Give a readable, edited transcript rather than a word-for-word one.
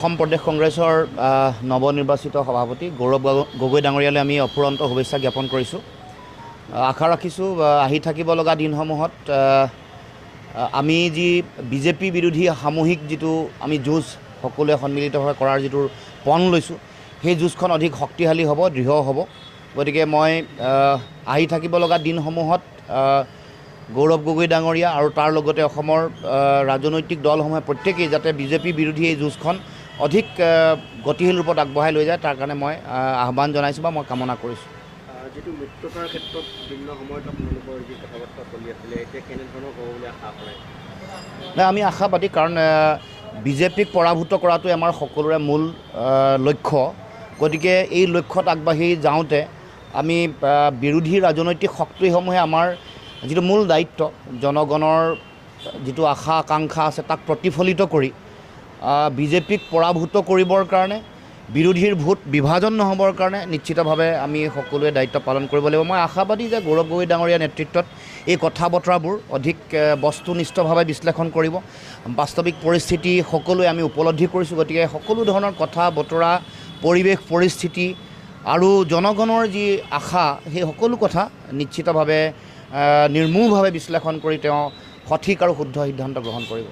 অসম প্ৰদেশ কংগ্ৰেছৰ নৱনিৰ্বাচিত সভাপতি গৌৰৱ গগৈ ডাঙৰীয়ালৈ আমি অফুৰন্ত শুভেচ্ছা জ্ঞাপন কৰিছোঁ। আশা ৰাখিছোঁ আহি থাকিব লগা দিনসমূহত আমি যি বিজেপি বিৰোধী সামূহিক যিটো আমি যুঁজ সকলোৱে সন্মিলিতভাৱে কৰাৰ যিটো পণ লৈছোঁ, সেই যুঁজখন অধিক শক্তিশালী হ'ব, দৃঢ় হ'ব। গতিকে মই আহি থাকিব লগা দিনসমূহত গৌৰৱ গগৈ ডাঙৰীয়া আৰু তাৰ লগতে অসমৰ ৰাজনৈতিক দলসমূহে প্ৰত্যেকেই যাতে বিজেপি বিৰোধী এই যুঁজখন অধিক গতিশীল ৰূপত আগবঢ়াই লৈ যায়, তাৰ কাৰণে মই আহ্বান জনাইছোঁ বা মই কামনা কৰিছোঁ। যিটো মিত্ৰতাৰ ক্ষেত্ৰত বিভিন্ন সময়ত আপোনালোকৰ যি কথা বাৰ্তা চলি আছিলে, এতিয়া কেনেধৰণৰ হ'ব বুলি আশা কৰে? নাই, আমি আশাবাদী, কাৰণ বিজেপিক পৰাভূত কৰাটোৱে আমাৰ সকলোৰে মূল লক্ষ্য। গতিকে এই লক্ষ্যত আগবাঢ়ি যাওঁতে আমি বিৰোধী ৰাজনৈতিক শক্তিসমূহে আমাৰ যিটো মূল দায়িত্ব, জনগণৰ যিটো আশা আকাংক্ষা আছে তাক প্ৰতিফলিত কৰি বিজেপিক পৰাভূত কৰিবৰ কাৰণে, বিৰোধীৰ ভোট বিভাজন নহ'বৰ কাৰণে নিশ্চিতভাৱে আমি সকলোৱে দায়িত্ব পালন কৰিব লাগিব। মই আশাবাদী যে গৌৰৱ গগৈ ডাঙৰীয়াৰ নেতৃত্বত এই কথা বতৰাবোৰ অধিক বস্তুনিষ্ঠভাৱে বিশ্লেষণ কৰিব। বাস্তৱিক পৰিস্থিতি সকলোৱে আমি উপলব্ধি কৰিছোঁ। গতিকে সকলো ধৰণৰ কথা বতৰা, পৰিৱেশ পৰিস্থিতি আৰু জনগণৰ যি আশা, সেই সকলো কথা নিশ্চিতভাৱে নিৰ্মোহভাৱে বিশ্লেষণ কৰি তেওঁ সঠিক আৰু শুদ্ধ সিদ্ধান্ত গ্ৰহণ কৰিব।